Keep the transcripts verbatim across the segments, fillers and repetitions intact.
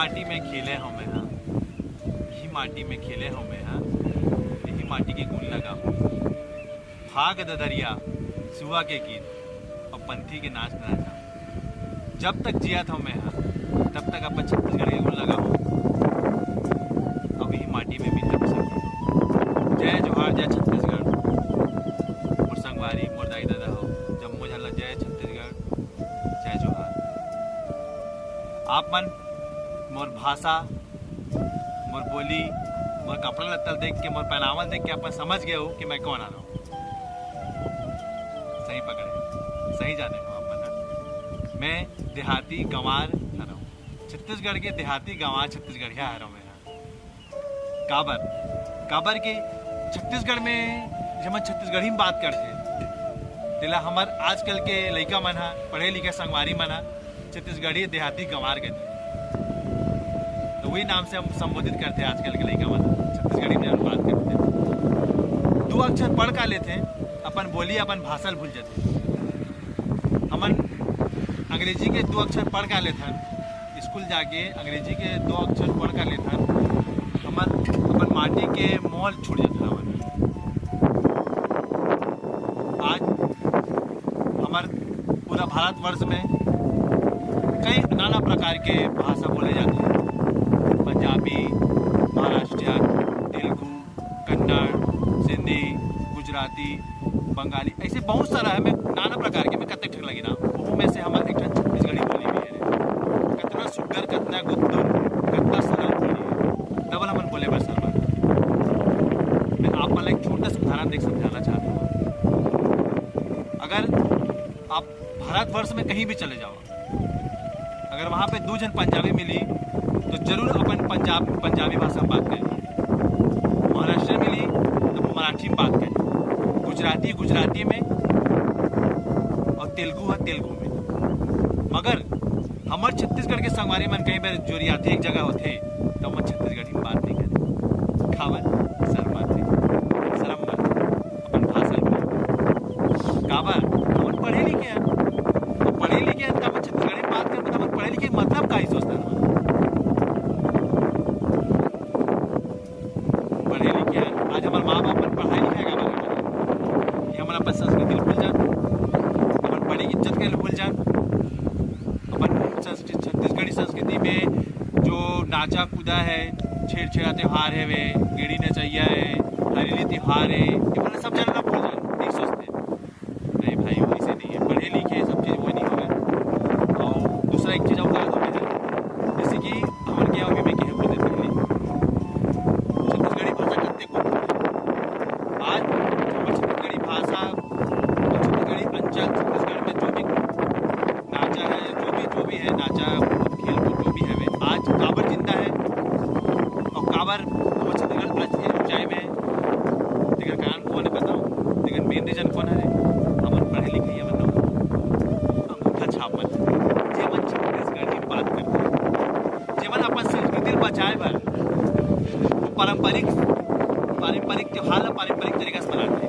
माटी में खेले हंव मैं हा, यही माटी में खेले हंव मैं हा, यही माटी के गुन लगा हंव। भाग ददरिया, सुआ के गीत अउ पंथी के नाच नाचा। जब तक जियत हंव मैं हा, तब तक अपन छत्तीसगढ़ के गुन लगा हंव। अब यही माटी में भी जब सब जय जोहार, जय छत्तीसगढ़। मोर संगवारी, मोर दाई ददा हो, जम्मो झन ला जय छत्तीसगढ़, जय जोहार। आप मन मोर भाषा, मोर बोली, मोर कपड़ा लत्ता देख के, मोर पहनावा देख के अपन समझ गए हो कि मैं कौन हरव। सही पकड़े, सही जाने हो आप मन। मैं देहाती गंवार हरव, छत्तीसगढ़ के देहाती गंवार छत्तीसगढ़िया हरव मैं। काबर? काबर कि छत्तीसगढ़ में जब हम छत्तीसगढ़ी में बात करथे, तेला हमर आजकल के लइका मन ह, पढ़े लिखे संगवारी मन ह छत्तीसगढ़ी देहाती गंवार कथे। तो वही नाम से हम संबोधित करथे आजकल के लइका मन ह, छत्तीसगढ़ी में जब बात करथे। दो अक्षर पढ़ का लेथे, अपन बोली, अपन भाषा ल भूल जाथे। हमन अंग्रेजी के दो अक्षर पढ़ का लेथन, स्कूल जाके अंग्रेजी के दो अक्षर पढ़ का लेथन, हमन अपन माटी के मोह ल छूट जाथन हमन। आज हमर पूरा भारतवर्ष में कई नाना प्रकार के भाषा बोले जाथे, पंजाबी, महाराष्ट्रियन, तेलुगु, कन्नड़, सिंधी, गुजराती, बंगाली, ऐसे बहुत सारा है। मैं नाना प्रकार के, मैं कतेक ठन लगी ना, ओहू में से हमर एक ठन छत्तीसगढ़ी बोली भी है। कतना सुग्घर, कतना गुद्दुर, कतना सरल बोली है, तब ल हमन बोले बर शर्मा। मैं आप मन ला एक छोटा सा उदाहरण देख समझाना चाहता हूँ। अगर आप भारतवर्ष में कहीं भी चले जाओ, अगर वहाँ पे दो झन पंजाबी मिली, तो जरूर अपन पंजाब, पंजाबी भाषा में बात करी। महाराष्ट्र मिली, तो मराठी में बात करी। गुजराती, गुजराती में, और तेलुगु है, तेलुगु में। मगर हमर छत्तीसगढ़ के संगवारी मन कहीं बार जोरियाथे एक जगह होथे, तो हमर छत्तीसगढ़ी में बात नहीं करे। काबर? शर्माथे, शर्म मन, अपन भाषा में। काबर? हमन पढ़े लिखे हन। तो पढ़े लिखे हन, तब छत्तीसगढ़ी में बात करबो, तो हमन पढ़े लिखे के मतलब का ही सोचथन हमन? पढ़े लिखे हन। आज हमर माँ बाप मन पढ़ाई लिखाई काबर नहीं करे? ये हमन अपन संस्कृति ल भूल जान, अपन बड़े के इज्जत करे ल भूल जान। अपन संस्कृति, छत्तीसगढ़ी संस्कृति में जो नाचा कूदा है, छेरछेरा त्योहार है, वे गेड़ी नचैया है, हरेली त्योहार है, ये मन सब झन ला भूल जान, नहीं सोचते। नहीं भाई, वैसे नहीं है। पढ़े लिखे सब चीज वो नहीं होवे। और दूसरा एक चीज और बता दो मैं, जैसे कि हमर के अभी मैं कहे बोले पहले, छत्तीसगढ़ी भाषा कत्ते को आज हमर छत्तीसगढ़ी भाषा, छत्तीसगढ़ी अंचल, छत्तीसगढ़ में जो भी नाचा है, जो भी, जो भी है नाचा, खेल कूद, जो भी है, वे आज काबर जिंदा है और काबर हमर छत्तीसगढ़ आज के ऊंचाई में है, तेकर कारण कौन है बताओ? तेकर मेन रीजन कौन है? हमन पढ़े लिखे हमन लोग, अंगूठा छाप मन, जेमन छत्तीसगढ़ी बात करथे, जेमन अपन संस्कृति ल बचाए बर वो पारंपरिक, पारंपरिक त्योहार ला पारंपरिक तरीका से मनाथे।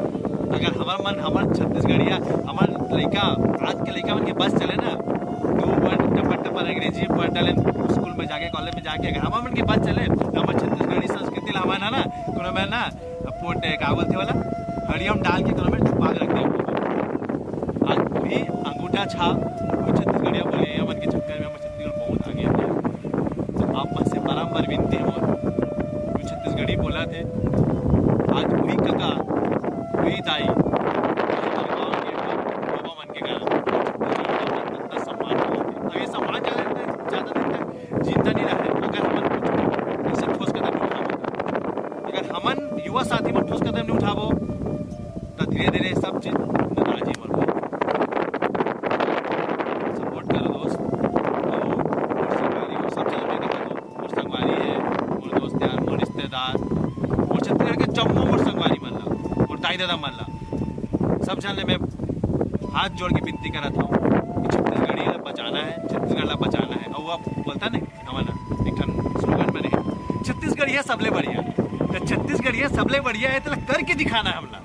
अगर हमर मन, हमर छत्तीसगढ़िया, हमर लइका, आज के लइका मन के बस चले ना, तो वो टपर टपर अंग्रेजी पढ़ डाले स्कूल में जाके, कॉलेज में जाके, अगर हमर मन के बस चले, तो हमर छत्तीसगढ़ी संस्कृति ला हमन है ना, कोनो में ना, पोटे का बोलथे वाला, हड़िया में डाल के कोनो में छुपा के रख दे। आज वही अंगूठा छाप, वो छत्तीसगढ़िया बोली, हमन के चक्कर में हमर छत्तीसगढ़ बहुत आगे है। तो आप मन से बारंबार विनती है मोर, जो छत्तीसगढ़ी बोलथे, आज वही कका, वही दाई, वही गाँव के बाबा मन के कारण छत्तीसगढ़ी बोलथे, इतना सम्मान मिलथे। अब ये सम्मान ज्यादा देते, ज्यादा देते, जिंदा नहीं रहे, अगर हमन कुछ ऐसे ठोस कदम नहीं उठाबो। अगर हमन युवा साथी मन ठोस कदम नहीं उठाबो, तो धीरे धीरे सब चीज नदारद ही मन होही। सपोर्ट करो दोस्त, और मोर संगवारी हो, सब चैनल में देखा तो मोर संगवारी है, मोर दोस्त यार, मोर रिश्तेदार, मोर छत्तीसगढ़ के जम्मो मोर संगवारी मन ला, मोर दाई ददा मन ला, सब झन ले मैं हाथ जोड़ के विनती करत हूँ कि छत्तीसगढ़ी ला बचाना है, छत्तीसगढ़ ला बचाना है। और वो आप बोलता नहीं, हमन एक ठन स्लोगन बने हे, "छत्तीसगढ़िया सबले बढ़िया है।" तो छत्तीसगढ़िया सबले बढ़िया है, तेला करके दिखाना है हमला।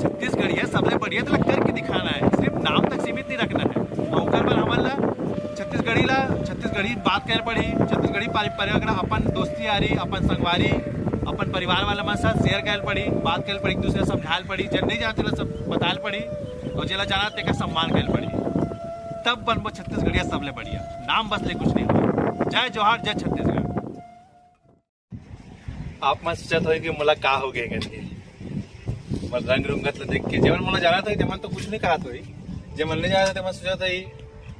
छत्तीसगढ़िया सबले बढ़िया, तेला करके दिखाना है, सिर्फ नाम तक सीमित नहीं रखना है। और ओकर बर हमन ला छत्तीसगढ़ी ला, छत्तीसगढ़ी बात करे पड़ी, छत्तीसगढ़ी पारंपरिक रखना, अपन दोस्ती यारी, अपन संगवारी, अपन परिवार वाला मन साथ शेयर करे पड़ी, बात करे पड़ी, एक दूसरे समझाए पड़ी, जब नहीं जानते ला सब बताए पड़ी, और जेला जाना तेकर सम्मान करे पड़ी, तब बनबो छत्तीसगढ़िया सबले बढ़िया। नाम बस ले कुछ नहीं हो। जय जोहार, जय छत्तीसगढ़। आप मन सोचत होई कि मोला का हो गए करके, मोर रंग रुंगत ला देख के। जेमन मोला जानत होई, तेमन तो कुछ नहीं कहत होई, जेमन नहीं जानत, तेमन सोचत होई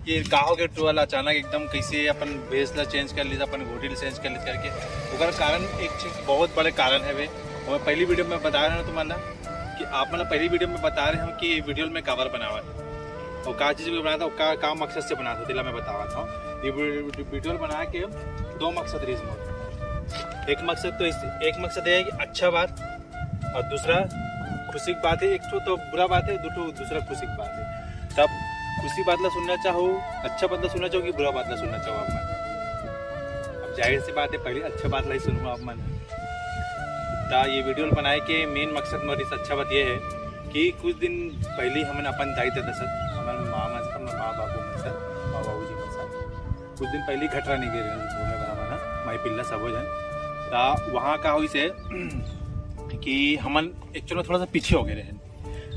कि का हो गए टूरा ला, अचानक एकदम कैसे अपन भेष ला चेंज कर लीस, अपन घोटी ला चेंज कर लीस करके। ओकर कारण एक चीज, बहुत बड़े कारण हवे, वो मैं पहली वीडियो में बता रहे हूँ तुमन ला, कि आप मन ला पहली वीडियो में बता रहे हूँ कि ये वीडियो में काबर बनावत हूँ और का चीज के बनाता हूँ, का, का मकसद से बनाता हूँ, तेला मैं बतावत हूँ। ये वी-, वीडियो बना के दो मकसद रहीस मोर। एक मकसद तो इस, एक मकसद ये है कि अच्छा बात, और दूसरा खुशी की बात है, एक ठो तो बुरा बात है, दो ठो दूसरा खुशी की बात है। तब खुशी बात ला सुनना चाहो, अच्छा बात ला सुनना चाहो कि बुरा बात ला सुनना चाहो आप मन? अब जाहिर सी बात है, पहले अच्छा बात ला ही सुनूंगा आप मन। ता ये वीडियो बनाए के मेन मकसद मोर इस अच्छा बात ये है कि कुछ दिन पहले हमन अपन दाई ददा साथ, हमन माँ मन साथ, हमन माँ बाबू मन साथ, माँ बाबू जी मन साथ कुछ दिन पहले घटरा नहीं गए रहे, मैं बड़ा माना, माई पिल्ला सबो जन। ता वहाँ का होइस हे कि हमन एक्चुअल में थोड़ा सा पीछे हो गए रहे।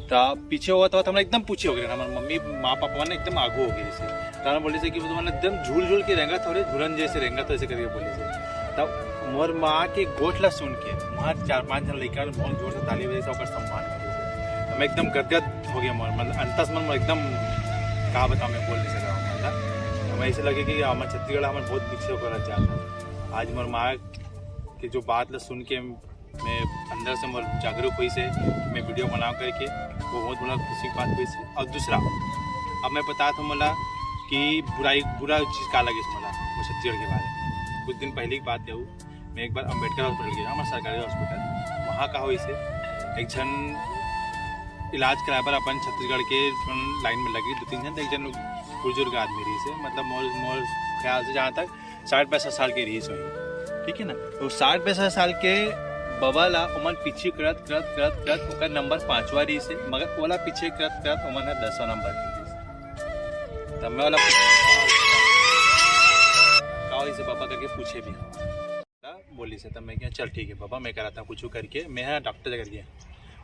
ता पीछे होवत होवत हमन एकदम पीछे हो गए, हमारे मम्मी माँ पापा मन एकदम आगू हो गए से। ता हमन बोले से कि वो तो मन एकदम झूल झूल के रेंगत हो रे, झूलन जैसे रेंगत हो, ऐसे करके बोले से। तब मोर माँ के गोठ ला सुन के वहाँ चार पांच जन लइका मन बहुत जोर से ताली बजे से ओकर सम्मान करे से। हम एकदम गदगद हो गए मोर, मतलब अंतस मन में एकदम, का बताऊँ, मैं बोल नहीं सकता हूँ, मतलब हमें ऐसे लगे कि हमर छत्तीसगढ़ हमन बहुत पीछे होकर जात है। आज मोर माँ के जो बात ला सुन के मैं अंदर से मोर जागरूक होइस हे, मैं वीडियो बनाव करके, वो बहुत बड़ा खुशी की बात होइस हे। और दूसरा, अब मैं बतात हूँ मोला कि बुराई, बुरा चीज का लगिस मोला, मोर छत्तीसगढ़ के बारे में। कुछ दिन पहले की बात है वो, मैं एक बार अंबेडकर हॉस्पिटल गया, हमारा सरकारी हॉस्पिटल, वहाँ का होइस हे, एक झन इलाज कराए बर अपन छत्तीसगढ़ के लाइन में लगी, दो तीन झन, तो एक झन बुजुर्ग आदमी रहिस हे, मतलब मोर, मोर ख्याल से जहाँ तक साठ पैंसठ साल के रहिस होही, ठीक है ना। तो साठ पैंसठ साल के बबा ला ओमन पीछे करत, करत, करत, करत ओकर नंबर पांचवा रहिस हे, मगर ओला पीछे करत, करत ओमन ह दसवां नंबर के रहिस हे। तब मैं ओला का होइस हे बबा करके पूछे भी हूँ। बोलिस हे, तब मैं कहा, "चल ठीक है बबा, मैं कराता हूँ कुछ करके, मैं है डॉक्टर जगह गया।"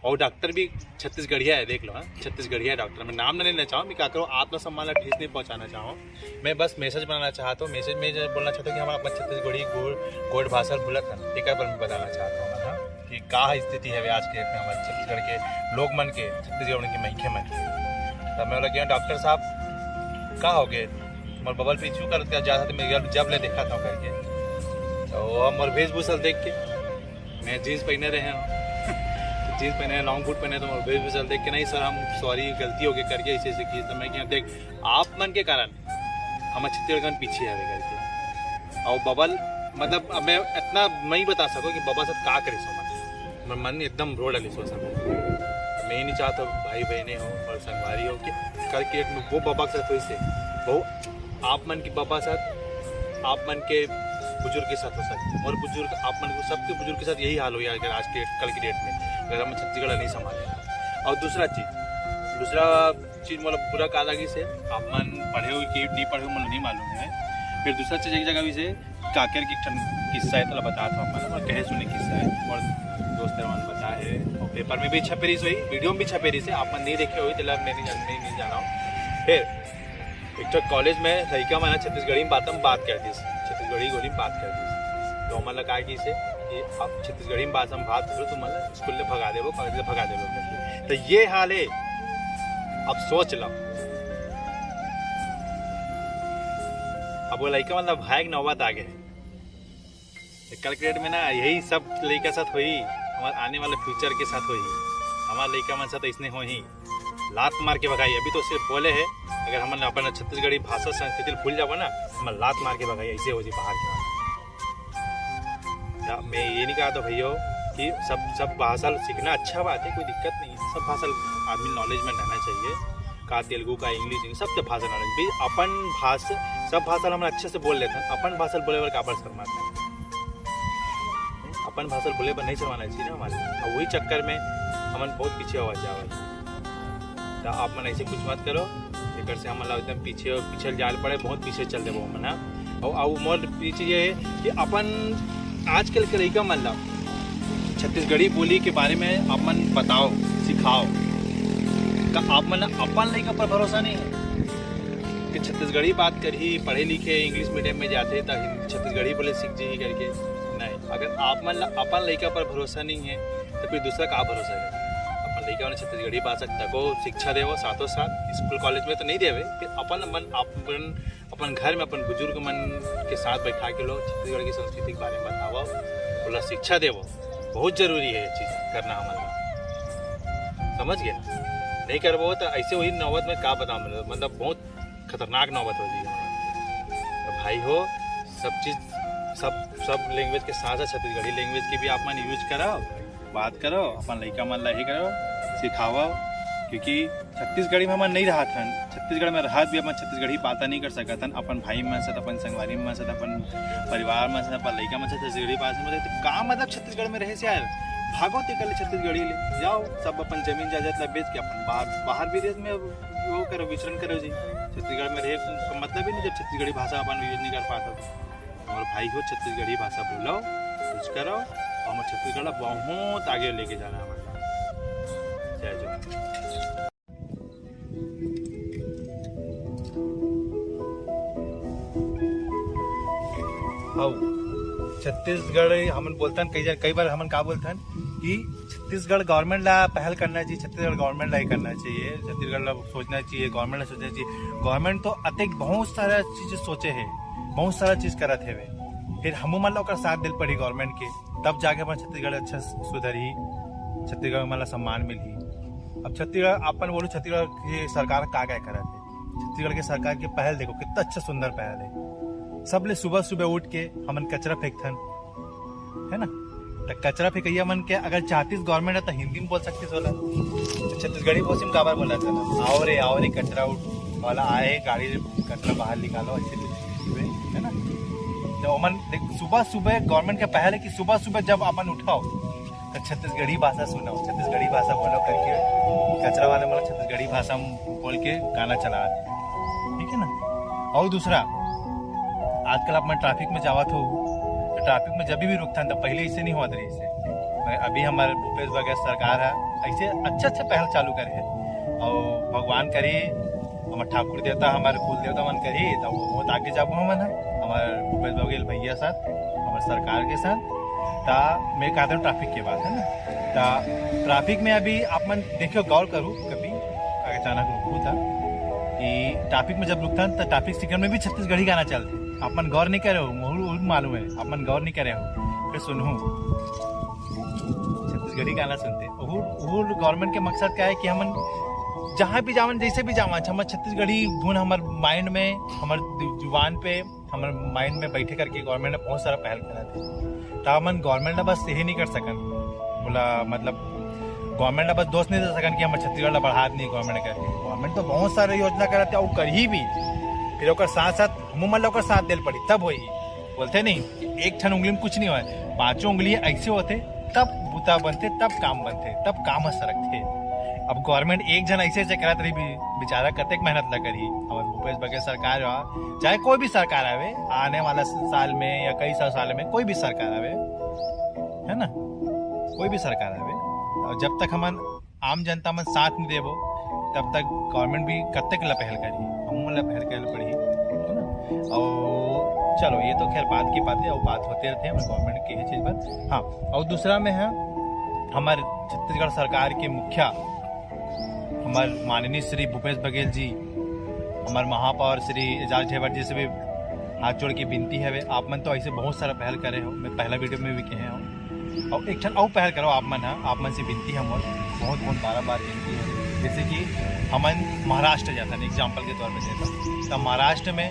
और डॉक्टर भी छत्तीसगढ़िया है, देख लो, हाँ, छत्तीसगढ़िया डॉक्टर। मैं नाम नहीं लेना चाहूँ, मैं क्या करूँ, आत्मसम्मान ला ठेस नहीं पहुँचाना चाहूँ। मैं बस मैसेज बनाना चाहता हूँ, मैसेज में जो बोलना चाहता हूँ कि हमारा अपन छत्तीसगढ़ी गोड, गोड भाषा भूलत है, एक बार मैं बताना चाहता हूँ ना कि का स्थिति है आज के डेट में हमारे छत्तीसगढ़ के लोग मन के, छत्तीसगढ़ के मनखे मन के। तब मैं बोला कि, "हाँ, डॉक्टर साहब, का हो गए?" मोर बबल पीछू करत का जात था, मैं जब, जब ले देखा था करके, तो वो मोर वेशभूषा देख के, मैं जींस पहने रहे हूँ, जींस पहने, लॉन्ग बूट पहने, तो मोर वेशभूषा देख के, "नहीं सर, हम सॉरी, गलती हो गई," करके ऐसे, ऐसे किए। तो मैं क्या, देख, आप मन के कारण हम छत्तीसगढ़ के मन पीछे हवे करके। और बबल, मतलब, अब मैं इतना नहीं बता सको कि बबल साथ का करे सो मन, मन एकदम रो डाली सो सब। मैं ये नहीं चाहता भाई बहने हो और संगवारी हो कि कल के डेट में वो बबा के साथ होइस हे, वो आप मन के बबा साथ, आप मन के बुजुर्ग के साथ हो सकता है, और बुजुर्ग, आप मन को, सबके बुजुर्ग के साथ यही हाल हो गया अगर आज के, कल की डेट में अगर हम छत्तीसगढ़ नहीं संभाले। और दूसरा चीज, दूसरा चीज, मतलब, बुरा का लगिस हे, आप मन पढ़े हो कि नहीं पढ़े हो, मतलब, नहीं मालूम है। फिर दूसरा चीज, एक जगह भी से काकर के एक ठन किस्सा है, तोला बतात हूँ, मतलब, मैं कहे सुने किस्सा है, और दोस्त मन बताए है, और पेपर में भी छपे रहिस होही, वीडियो में भी छपे रहिस हे, आप मन नहीं देखे होही, तेला मैं नहीं जान, नहीं, नहीं जाना हूँ। फिर एक ठो कॉलेज में लइका मन छत्तीसगढ़ी में बात, हम बात कर दिस, छत्तीसगढ़ी गोली में बात कर दिस, तो हमन ला का किस हे कि आप छत्तीसगढ़ी में बात, हम बात करो, तुम स्कूल ले भगा देबो, कॉलेज ले भगा देबो करके। तो ये हाल है, अब सोच लो, अब वो लइका, मतलब, भाई एक नौबत आ गए। कल के डेट में ना यही सब लइका साथ होही, हमारे आने वाले फ्यूचर के साथ होही, हमारे लइका मन साथ ऐसने होही, लात मार के भगाई। अभी तो सिर्फ बोले है, अगर हमन अपन छत्तीसगढ़ी भाषा संस्कृति भूल जाबो ना, हमन लात मार के भगाई, ऐसे हो जी बाहर के। या मैं ये नहीं कहा था भैया कि सब, सब भाषा सीखना अच्छा बात है, कोई दिक्कत नहीं है, सब भाषा आदमी नॉलेज में रहना चाहिए, का तेलुगु, का इंग्लिश, सबके भाषा नॉलेज भी। अपन भाषा, सब भाषा ला हमन अच्छे से बोल लेथन, अपन भाषा बोले बर काबर शर्माथन? अपन भाषा बोले बर नहीं शर्माना चाहिए ना हमारे, और वही चक्कर में हमन बहुत पीछे होवत जावत। तो आप मन ऐसे कुछ मत करो, एकर से हमन ला एकदम पीछे, पिछल जाल पड़े, बहुत पीछे चल देबो हमन, हाँ। अउ, अउ मोर ये चीज ये हे कि अपन आजकल के लइका मन ला छत्तीसगढ़ी बोली के बारे में आप मन बताओ, सिखाओ। का आप मन ला अपन लइका पर भरोसा नहीं है कि छत्तीसगढ़ी बात करही, पढ़े लिखे, इंग्लिश मीडियम में जाथे त हिंदी, छत्तीसगढ़ी बोले सीख जाही करके? नहीं, अगर आप मन ला अपन लइका पर भरोसा नहीं है तो फिर दूसरा का भरोसा है? अपन लइका मन छत्तीसगढ़ी भाषा तको शिक्षा देवो, साथों साथ स्कूल कॉलेज में तो नहीं देवे, फिर अपन मन, अपन अपन घर में अपन बुजुर्ग मन के साथ बैठा के लो, छत्तीसगढ़ की संस्कृति के बारे में बताओ, ओला शिक्षा देवो। बहुत जरूरी है ये चीज करना हमन ला, समझ गया? नहीं करबो तो ऐसे वही नौबत में का बताओ, मतलब, मतलब बहुत खतरनाक नौबत हो जाएगी। तो भाई हो, सब चीज, सब सब लैंग्वेज के साथ साथ छत्तीसगढ़ी लैंग्वेज की भी आप मन यूज कराओ, बात करो, अपन लइका मन ला ही करो, सिखाओ, क्योंकि छत्तीसगढ़ी में हमन नहीं रहत हन, छत्तीसगढ़ में रहत भी अपन छत्तीसगढ़ी बात नहीं कर सकत हन अपन भाई मन से, अपन संगवारी मन से, अपन परिवार मन से, अपन लइका मन से छत्तीसगढ़ी बात नहीं, तो का मतलब छत्तीसगढ़ में रहे से यार? भागो ते कर ले छत्तीसगढ़ी ले जाओ, सब अपन जमीन जायदाद ला बेच के अपन बाहर, बाहर विदेश में वो करो, विचरण करो जी। छत्तीसगढ़ में रहे का मतलब ही नहीं जब छत्तीसगढ़ी भाषा अपन यूज नहीं कर पाता तो। और भाई हो, छत्तीसगढ़ी भाषा बोलो, कुछ करो, और हमर छत्तीसगढ़ ला बहुत आगे लेके जाना है हमारे। जय जोहार। हौ, छत्तीसगढ़ हमन बोलथन, कई जन, कई बार हमन का बोलथन कि छत्तीसगढ़ गवर्नमेंट ला पहल करना चाहिए, छत्तीसगढ़ गवर्नमेंट ला ही करना चाहिए, छत्तीसगढ़ ला सोचना चाहिए, गवर्नमेंट ला सोचना चाहिए। गवर्नमेंट तो अतेक बहुत सारा चीज सोचे है, बहुत सारा चीज करत हेवे, फिर हमू मन ला ओकर साथ दिल पड़ी गवर्नमेंट के, तब जाके अपन छत्तीसगढ़ अच्छा सुधरही, छत्तीसगढ़ मन ला सम्मान मिलही। अब छत्तीसगढ़ अपन बोलू, छत्तीसगढ़ की सरकार का क्या करत है? छत्तीसगढ़ की सरकार की पहल देखो, कितना अच्छा सुंदर पहल है। सबले सुबह सुबह उठ के हमन कचरा फेंकथन, है ना? तो कचरा फेंकैया मन के अगर चाहतीस गवर्नमेंट है तो हिंदी में बोल सकतीस होला, तो छत्तीसगढ़ी भाषा में काबर बोला था ना, "आओ रे, आओ रे, कचरा उठ-, वाला आए, गाड़ी कचरा बाहर निकालो", ऐसे कुछ हुए, है ना? तो ओमन देख, सुबह सुबह गवर्नमेंट के पहल है कि सुबह सुबह जब अपन उठाओ तो छत्तीसगढ़ी भाषा सुनाओ, छत्तीसगढ़ी भाषा बोलो करके कचरा वाले मतलब छत्तीसगढ़ी भाषा में बोल के गाना चला दे, ठीक है ना? और दूसरा, आजकल आप मन ट्रैफिक में जावत हो, तो ट्रैफिक में जब भी रुकथन तो पहले ऐसे नहीं होत रहिस हे, मगर अभी हमारे भूपेश बघेल सरकार है, ऐसे अच्छे अच्छे पहल चालू करे है। और भगवान करे, हमर ठाकुर देवता, हमर कुल देवता मन करही, त वो बहुत आगे जाबो हमन ह, हमर भूपेश बघेल भैया साथ, हमर सरकार के साथ। त मैं कहत हूँ ट्रैफिक के बात है ना, त ट्रैफिक में अभी आप मन देखियो, गौर करू कभी, अगर अचानक रुकू त, कि ट्रैफिक में जब रुकथन त ट्रैफिक सिग्नल में भी छत्तीसगढ़ी गाना चलथे। आप मन गौर नहीं करे हो, मोहू मालूम है, आप मन गौर नहीं करे हो, फिर सुनहू, छत्तीसगढ़ी गाना सुनथे। वो, वो गवर्नमेंट के मकसद क्या है कि हमन जहाँ भी जावन, जैसे भी जावन, हमर छत्तीसगढ़ी धुन हमर माइंड में, हमर दु-, जुबान पे, हमर माइंड में बैठे करके गवर्नमेंट ने बहुत सारा पहल करा थे। तो हमन गवर्नमेंट ला बस यही नहीं कर सकन, बोला मतलब गवर्नमेंट ला बस दोष नहीं दे सकन कि हमर छत्तीसगढ़ ला बढ़ा नहीं गवर्नमेंट करके। गवर्नमेंट तो बहुत सारे योजना कराथे, वो करही भी, फिर ओकर साथ साथ हमू मन ला ओकर साथ देल पड़ी, तब होही। बोलथे नहीं, एक ठन उंगली में कुछ नहीं होय, पांचों उंगली ऐसे होथे, तब बूता बनथे, तब काम बनथे, तब काम ह सरकथे। अब गवर्नमेंट एक झन ऐसे ऐसे करत रही, बि-, बेचारा कतेक मेहनत ला करही। हमर भूपेश बघेल सरकार ह, चाहे कोई भी सरकार आवे, आने वाला स-, साल में या कई साल, साल में कोई भी सरकार आवे, है ना, कोई भी सरकार आवे, और जब तक हमन आम जनता मन साथ नहीं देबो, तब तक गवर्नमेंट भी कतेक ला पहल करही, हमन ला पहल करे पड़ही, है ना? और चलो, ये तो खैर बाद की बातें, और बात होते रहते हैं गवर्नमेंट के ही चीज पर। हाँ, और दूसरा में है हमारे छत्तीसगढ़ सरकार के मुखिया, हमारे माननीय श्री भूपेश बघेल जी, हमारे महापौर श्री एजाज ढेबर जी से भी हाथ जोड़ के विनती है, आप मन तो ऐसे बहुत सारा पहल करे हो, मैं पहला वीडियो में भी कहे हूँ, और एक ठन अउ पहल करो आप मन ह, आप मन से विनती है मोर, बहुत बहुत बार बार विनती है। जैसे कि हमन महाराष्ट्र जाता है, एग्जाम्पल के तौर पे देता, तो महाराष्ट्र में,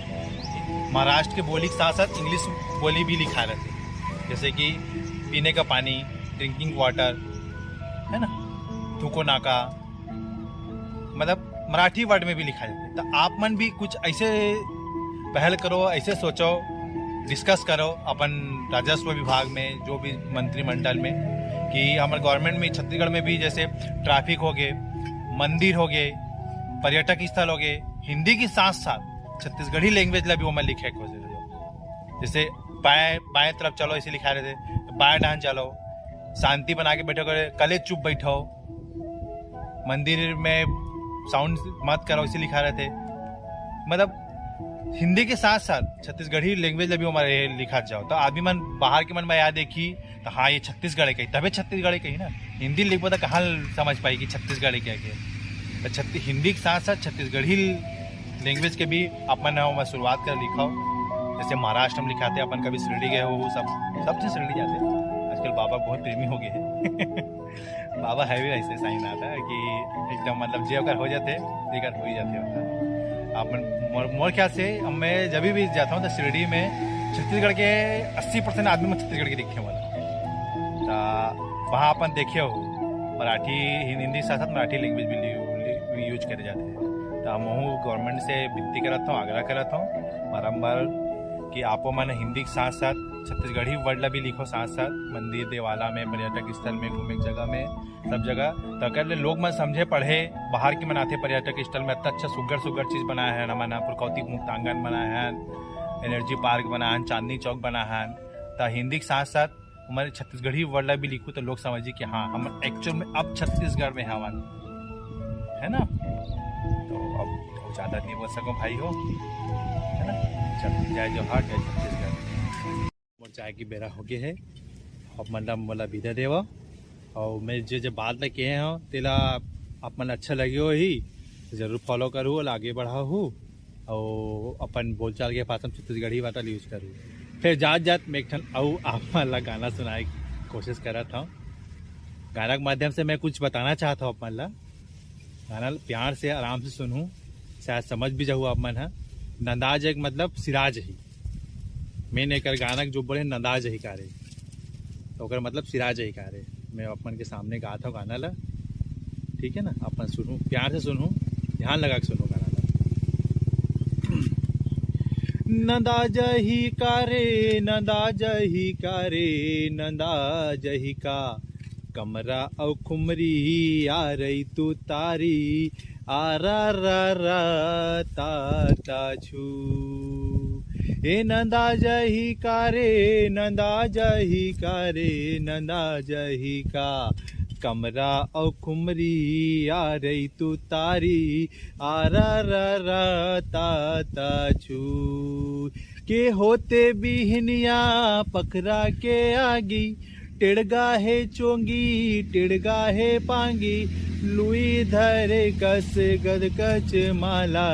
महाराष्ट्र के बोली के साथ साथ इंग्लिश बोली भी लिखा रहते, जैसे कि पीने का पानी, ड्रिंकिंग वाटर, है ना, थूको नाका, मतलब मराठी वर्ड में भी लिखा जाता है। तो आप मन भी कुछ ऐसे पहल करो, ऐसे सोचो, डिस्कस करो अपन राजस्व विभाग में, जो भी मंत्रिमंडल में, कि हमारे गवर्नमेंट में, छत्तीसगढ़ में भी जैसे ट्रैफिक हो गए, मंदिर हो गए, पर्यटक स्थल हो गए, हिंदी के साथ साथ छत्तीसगढ़ी लैंग्वेज ला भी वो मैं लिखे खोज रहे हो। जैसे बाएं बाएं तरफ चलो, ऐसे लिखा रहते, बाएं डाहन चलो, शांति बना के बैठो, करे कले चुप बैठो, मंदिर में साउंड मत करो, ऐसे लिखा रहते। मतलब हिंदी के साथ साथ छत्तीसगढ़ी लैंग्वेज ला भी हमारे लिखा जाओ, तो आदमी मन बाहर के मन में याद देखी, तो हाँ, ये छत्तीसगढ़ के, तबे छत्तीसगढ़ के ही ना। हिंदी लिखबो तो कहाँ समझ पाई कि छत्तीसगढ़ के के। तो छत्ती हिंदी के साथ साथ छत्तीसगढ़ी लैंग्वेज के भी अपन ह ओमा शुरुआत कर लिखो। जैसे महाराष्ट्र में लिखाते, अपन कभी शिरडी गए हो, वो सब सब चीज शिरडी जाते। आजकल बाबा बहुत प्रेमी हो गए हैं। बाबा है भी ऐसे साइन आता है कि एकदम, मतलब, जे अगर हो जाते, बेकार हो ही जाते होता। अपन मोर, मोर ख्याल से अब मैं जब भी जाता हूँ तो शिरडी में छत्तीसगढ़ के अस्सी परसेंट आदमी मैं छत्तीसगढ़ के दिखे वाला। तो वहाँ अपन देखे हो, मराठी, हिंदी, हिंदी के साथ साथ मराठी लैंग्वेज भी यूज करे जाते हैं। तो हम गवर्नमेंट से विनती करत हूँ, आग्रह करत हूँ बारम्बार कि आपो मन हिंदी के साथ साथ छत्तीसगढ़ी वर्ड ला भी लिखो, साथ साथ मंदिर देवाला में, पर्यटक स्थल में, घूमे के जगह में, सब जगह। तो अगर ले लोग मन समझे पढ़े, बाहर के मन आथे पर्यटक स्थल में, अच्छा अच्छा सुग्घर सुग्घर चीज बनाए हैं, हमन पुरकौती मुक्तांगन बनाए हैं, एनर्जी पार्क बनाए हैं, चांदनी चौक बनाए हैं, तो हिंदी के साथ साथ हमारे छत्तीसगढ़ी वर्ड ला भी लिखू तो लोग समझी कि हाँ, हम एक्चुअल में अब छत्तीसगढ़ में हवन, है ना? तो अब ज़्यादा नहीं बोल सको भाई हो, है ना? चल, जय जोहार, जय छत्तीसगढ़। मोर चाय की बेरा हो गए है, आप मन ला मोला विदा देवा। और मैं जे जे बात ला कहे हो तेला आप मन अच्छा लगे हो ही, जरूर फॉलो करू और आगे बढ़ाओ हो। और अपन बोलचाल के भाषा में छत्तीसगढ़ी बात यूज करू। फिर जात जात मैं एक ठन अउ आप मन ला गाना सुनाए के कोशिश करत हूँ। गाना के माध्यम से मैं कुछ बताना चाहता हूँ आप मन ला। गाना प्यार से आराम से सुनू, शायद समझ भी जाहू आप मन ह। नंदाज एक मतलब सिराज ही, मेन एकर गाना के जो बोले नंदाज ही कारे, तो ओकर मतलब सिराज ही कारे। मैं आप मन के सामने गात हूँ गाना ला, ठीक है ना? आप मन सुनू, प्यार से सुनू, ध्यान लगा के सुनू गाना ला। नंदा जही कारे, नंदा जही कारे, नंदा जही का, कमरा अउ खुमरी आ रही तू तारी, आ रा रा रा ता ता छू। ए नंदा जही कारे, नंदा जही कारे, नंदा जही का, कमरा अउ खुमरी आ रही तू तारी, आ रा रा रा ता ता छू। के होते बिहनिया पखरा के आगी, टेड़गा हे चोंगी, टेड़गा हे पांगी, लुई धरे कस गदकच माला,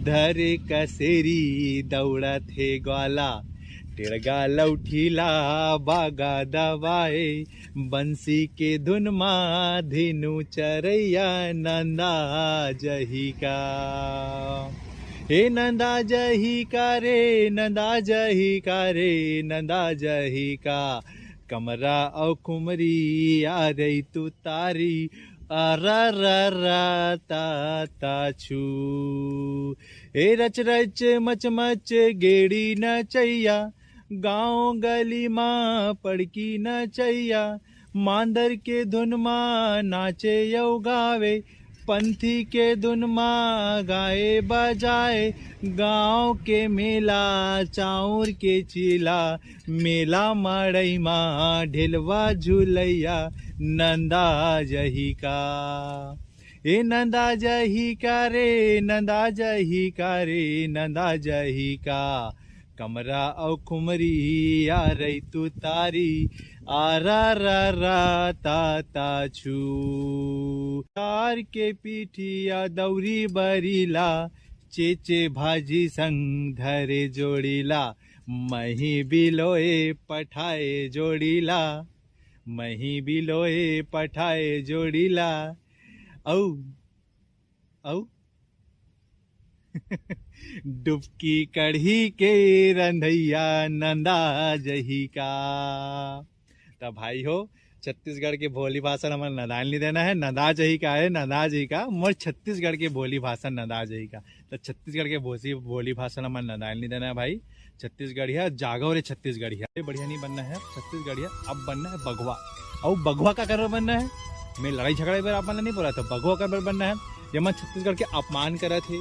धरे कसेरी दौड़त हे ग्वाला, टेड़गा लौठीला बागा दबाए, बंसी के धुन मा धेनु चरैया नंदा जही का। हे नंदा जही का रे, नंदा जही का रे, नंदा जही का। कमरा अउ खुमरी आ रही तू तारी, आ रा रा रा ता ता छू। हे रच रच मच मच गेड़ी नचैया, गांव गली मा पड़की नचैया, मांदर के धुन मा नाचे अउ गावे, पंथी के धुन मा गाए बजाए, गांव के मेला चाउर के चीला, मेला मड़ई मा ढेलवा झुलैया नंदा जही का। ए नंदा जही का रे, नंदा जही का रे, नंदा जही का। कमरा अउ खुमरी आ रही तू तारी, आ रा रा रा ता ता छू। तार के पीठिया दौरी बरीला, चेचे भाजी संग धरे जोड़ीला, मही बिलोए पठाए जोड़ीला, मही बिलोए पठाए जोड़ीला। अउ अउ डुबकी कढ़ी के रंधैया नंदा जही का। त भाई हो, छत्तीसगढ़ के बोली भाषा हमन नदाल नहीं देना है, नंदा जही का है, नंदा जही का, मोर छत्तीसगढ़ के बोली भाषा नंदा जही का। त छत्तीसगढ़ के बोसी, बोली भाषा हमन नदाल नहीं देना है भाई। छत्तीसगढ़िया जागो रे छत्तीसगढ़िया, ये बढ़िया नहीं बनना है छत्तीसगढ़िया, अब बनना है बघवा। अउ बघवा का कर बनना है, मैं लड़ाई झगड़ा बर आप मन नहीं बोला था, बघवा का बर बनना है। ये मन छत्तीसगढ़ के अपमान करत हे,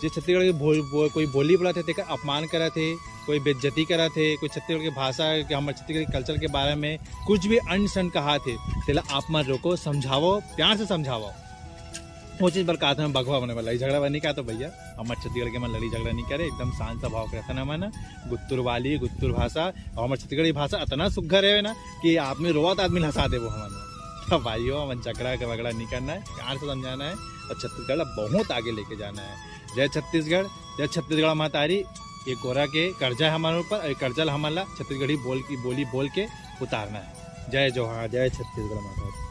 जे छत्तीसगढ़ के बोल, बोल, कोई बोली बोलत हे, तेकर अपमान करत हे, कोई बेइज्जती करत हे, कोई छत्तीसगढ़ के भाषा के, हमर छत्तीसगढ़ के कल्चर के बारे में कुछ भी अनसन कहात हे, तेला आप मन रोको, समझावो, प्यार से समझावो। वो चीज बर कहत हन, भगवा बने बर, लड़ई झगड़ा बर नहीं कहत हों भैया। हमर छत्तीसगढ़ के मन लड़ई झगड़ा नहीं करे, एकदम शांत स्वभाव के रहिथन हमन। गुत्तुर वाली, गुत्तुर भाषा, अउ हमर छत्तीसगढ़ी भाषा अतना सुग्घर हे ना कि आदमी रोवत आदमी ल हंसा देबो हमन। तो भाइयों, हमन झगड़ा के वगड़ा नहीं करना हे, प्यार से समझाना हे अउ छत्तीसगढ़ ला बहुत आगे लेके जाना हे। जय छत्तीसगढ़, जय छत्तीसगढ़ महतारी। ये कोरा के कर्जा हे हमर ऊपर, अउ ये कर्जा ला हमन ला छत्तीसगढ़ी बोल की, बोली बोल के उतारना हे। जय जोहार, जय छत्तीसगढ़ महतारी।